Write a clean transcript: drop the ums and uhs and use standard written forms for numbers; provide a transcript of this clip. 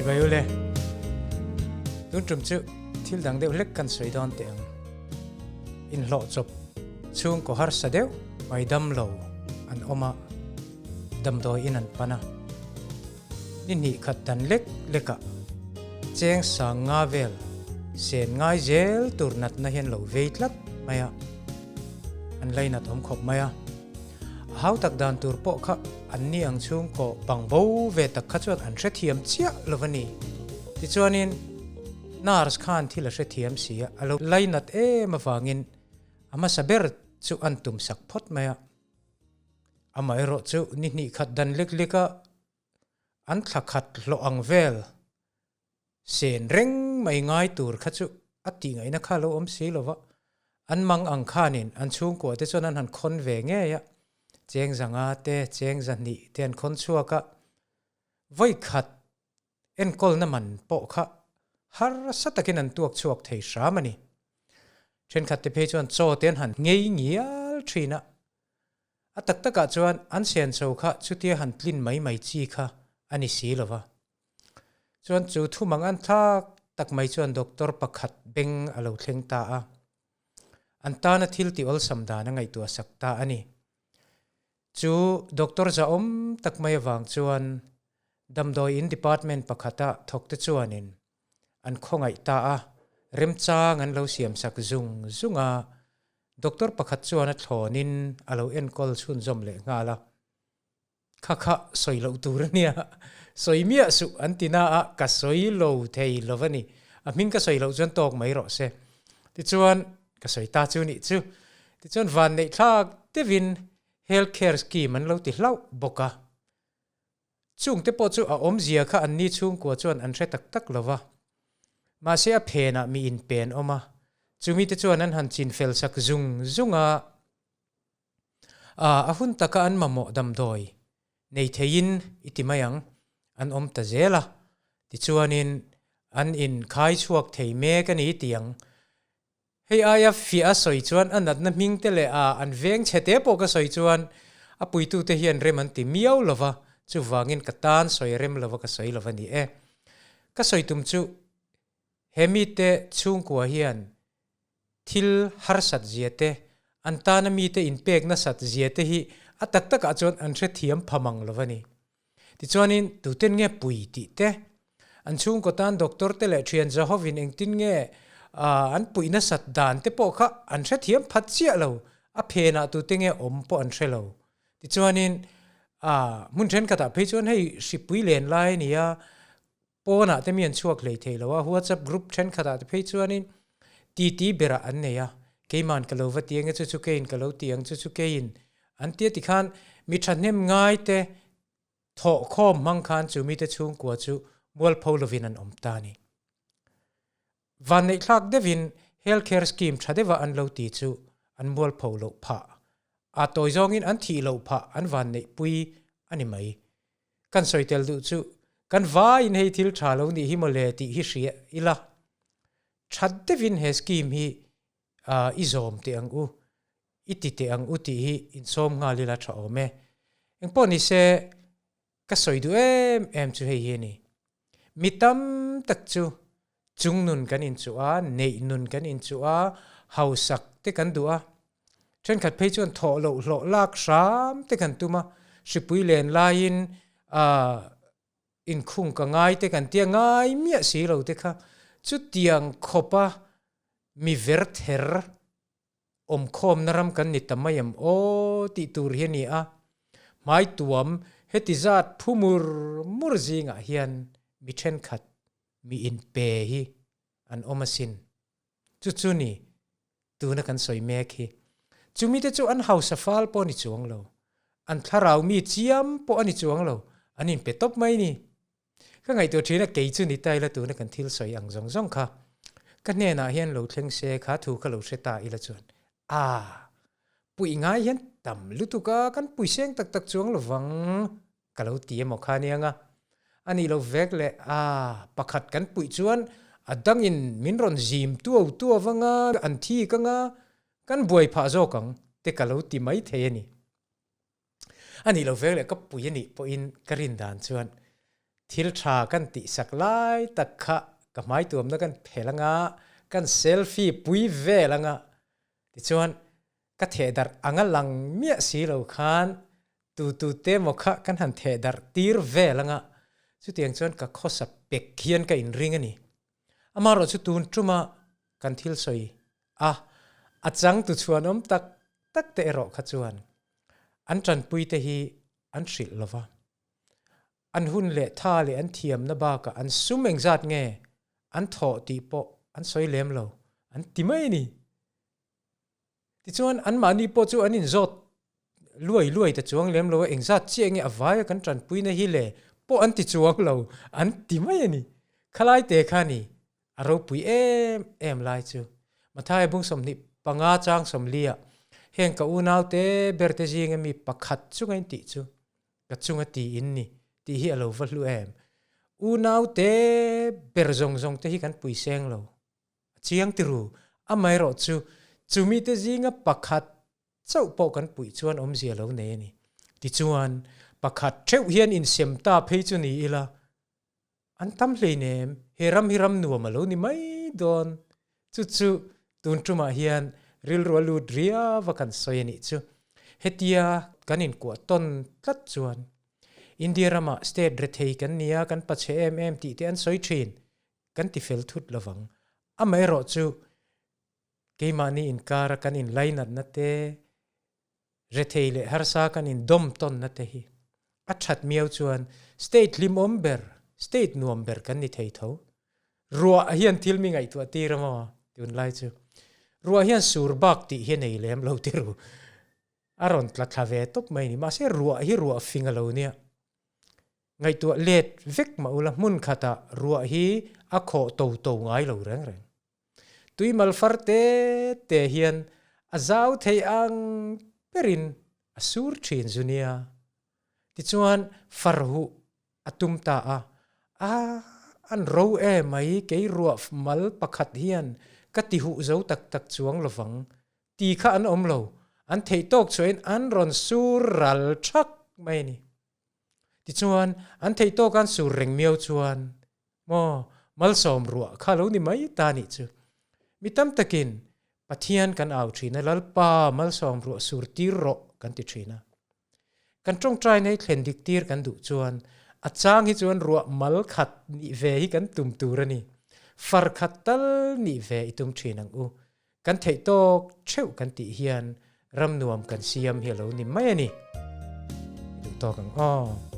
Chibai ule. Tun tum chu thil dang deuh hlek kan sawi dawn teh ang. Inhlawh chawp chhungkaw harsa deuh mai dam lo an awm a, damdawi in an pan a. Ni hnih khat dan lek lekah cheng sang nga vel sen ngai zel tur natna hian lo vei tlat mai a, an lainat awm khawp mai a. A hau tak dan tur pawh kha an ni ang chhungkaw bang bo ve tak kha chuan an hrethiam chiah lo a ni. Tichuanin nurse khan thil a hrethiam si a, a lo lainat em avangin a hmasa ber chu an tumsak phawt mai a. Amaherawh chu ni hnih khat dan lek lek a an thla khat hlawh ang vel sen reng mai ngai tur kha chu a tih ngaihna kha lo awm si lo va, an mang ang khanin an chhungkua te chuan an han khawn ve ngei a, cheng zanga te, cheng zahnih te an khawn chhuak a, vawi khat Enkawlna man pawh kha harsa takin an tuak chhuak thei hram a ni. Thenkhat te phei chuan chaw te an han ngei ngial thin a, a tak takah chuan an senso kha chutia han tlin mai mai chi kha a ni si lo va. Chuan chu thumang an thlak tak mai chuan doctor pakhat beng a lo thleng ta a, an tana thil ti awlsam dan a ngaihtuah sak ta a ni. Chu doctor zahawm tak mai avang chuan Damdawi in department pakhata thawkte chuanin an khawngaih ta a, remchang an lo siamsak zung zung a, doctor pakhat chuan a thlawnin a lo enkawl chhunzawm leh nghal a. Kha kha sawi loh tur a nia, sawi miah suh an ti na a, ka sawi lo thei lo a ni, a hming ka sawi loh chuan tawk mai rawh se. Tichuan ka sawi ta chu nih chu. Tichuan vanneih thlak deuhin health care scheme an lo ti hlauh bawk a. Chungte pawh chu a awmzia kha anni chhungkua chuan an hre tak tak lo va. Mahse a phenah mi inpen awm a, chumite chuan an han chinfel sak zung zung a, a hun taka an mamawh damdawi nei theiin i ti mai ang, an awm ta zel a, tichuanin an inkhai chhuak thei mek a ni ti ang. Hei aia fiah a sawi chuan a natna hming te leh a an veng chhe te pawh ka sawi chuan a puitute hian rem an ti miau lo va, chuvangin ka tan sawi rem lo va ka sawi lo va ni e. Ka sawi tum chu he mite chhungkua hian thil harsat zia te, an tana mite inpek nasat zia te hi a tak takah chuan an hrethiam pha mang lo va ni. Tichuanin tuten nge pui tih te, an chhungkaw tan doctor te leh thian Jehovin engtin nge an puih nasat dan te pawh kha an hrethiam phat chiah lo, a phenah tute nge awm pawh an hre lo. Tichuanin hmun thenkhatah phei chuan hei hripui len lai a ni a, pawnah te mi an chhuak hlei thei lo a, WhatsApp group thenkhatah te phei chuanin titi berah an nei a, keiman ka lo va ti ang e, chu chu keiin ka lo ti ang, chu chu keiin an tia tikhan mi thahnem ngai te thawh khawm hmang khan chu mite chhungkua chu mualpho lovin an awm ta a ni. Vanneihthlak deuhin health care scheme tha deuha an lo ti chu an mualpho loh phah a tawi zawngin an thih loh phah an vanneihpui a ni mai. Kan sawi tel duh chu kan vaiin hei thil tha lo nih hi mawle tih hi hria ila. Tha deuhin he scheme hi i zawm teh ang u, i ti teh ang u tih hi insawm nghal ila tha awm e. Engpawh nise Ka sawi duh em em chu hei hi a ni. Mi tam tak chu chung nun kan inchuh a, neih nun kan inchuh a, hausak te kan duh a. Thenkhat phei chuan thawh loh hlawh lak hram te kan tum a, hripui len laiin inkhung ka ngai te kan tia ngai miah si lo te kha chutiang khawpa mi ver ther Awmkhawmna ram kan ni ta mai em aw tih tur hi a ni a, hmaituam heti zat phu mur mur zingah hian mi thenkhat mi inpe hi an awm asin. Chu chu ni tuna kan sawi mek hi. Chumite chu an hausa fal pawh a ni chuang lo, an thlarau mi chiam pawh a ni chuang lo, an inpe tawp mai ni. Ka ngaihtuah thin a, kei chu ni ta ila tuna kan thil sawi ang zawng zawng kha ka hnenah hian lo thleng se kha thu kha lo hre ta ila chuan a puih ngai hian tam lutuk a, kan pui seng tak tak chuang lovang ka lo ti emaw kha aniang a, a nih loh vek leh a pakhat kan puih chuan a dangin min rawn zim tuau tuau anga an thik anga kan buai phah zawk ang te ka lo ti mai thei a ni. A nih lo vek leh ka pui a nih pawhin ka rin dan chuan Thil tha kan tihsak lai tak kha ka hmai tuamna kan phel anga, kan selfie pui vel anga, tichuan ka thehdarh anga lang miah si lo khan tu tu te maw kha kan han thehdarh tir vel anga, chutiang chuan ka khawsa pek hian ka inring a ni. Amaherawh chu tun tuma kan thil sawi a, a chang tu chhuanawm tak tak te erawh kha chuan an tanpui te hi an hrilh lova. An hun leh tha leh an thiamna bakah an sum engzat nge an thawh tih pawh an sawi lem lo, an ti mai a ni. Tichuan anmahni pawh chu an inzawt luai luai ta chuang lem lo a, engzat chiah nge a vaia kan tanpuina hi le pawh an ti chuang lo, an ti mai a ni. Khalai te kha ni, a ropui em em lai chu. Mathaia bung 25 chang 40 ah heng ka unaute berte zinga mi pakhat chunga in tih chu ka chunga ti in ni tih hi a lo va hlu em. Unaute ber zawng zawng te hi kan pui seng lo. A chiang ti ru. Amaherawh chu chumite zinga pakhat chauh pawh kan puih chuan awmzia lo nei a ni. Tichuan, pakhat theuh hian insem ta phei chu ni ila, an tam hleinem, he ram hi ram nuam a lo ni mai dawn. Chu chu tun tumah hian rilru a lut riau a kan sawi a nih chu. Hetia kan inkuah tawn tlat chuan India ramah state rethei kan nia, kan pachhe em em tih te an sawi thin. Kan ti fel thut lovang. Amaherawh chu keimahni inkara kan inlainatna te, rethei leh harsa kan indawm tawnna te hi a that miau chuan state hlimawm ber, state nuam ber kan ni thei tho. Ruah hian thil mi ngaihtuah tir a maw tunlai chu. Ruah hian sur bak tih hi a nei lem lo ti ru. A rawn tla thla ve tawp mai ni. Mahse ruah hi ruah fing a lo nia. Ngaihtuah let vek mah ula hmun khatah ruah hi a khawh to to ngai lo reng reng. Tui mal far te te hian a zau thei ang berin a sur thin zu nia. Tichuan far huh a tum ta a, a an ro e mai kei ruah mal pakhat hian ka ti huh zo tak tak chuang lovang ti kha an awm lo, an theih tawk chhuahin an rawn sur ral thak mai a ni. Tichuan, an theih tawk an sur reng miau chuan, maw, malsawm ruah kha lo ni mai ta nih chu. Mi tam takin Pathian kan au thin a, Lalpa malsawm ruah sur tir rawh kan ti thin a. Kan tawngtai nei thlen dik tir kan duh chuan, a chang hi chuan ruah mal khat nih ve hi kan tum tur a ni. Far khat tal nih ve i tum thin ang u. Kan theih tawk theuh kan tih hian ram nuam kan siam hi a lo ni mai a ni. I duh tawk ang aw.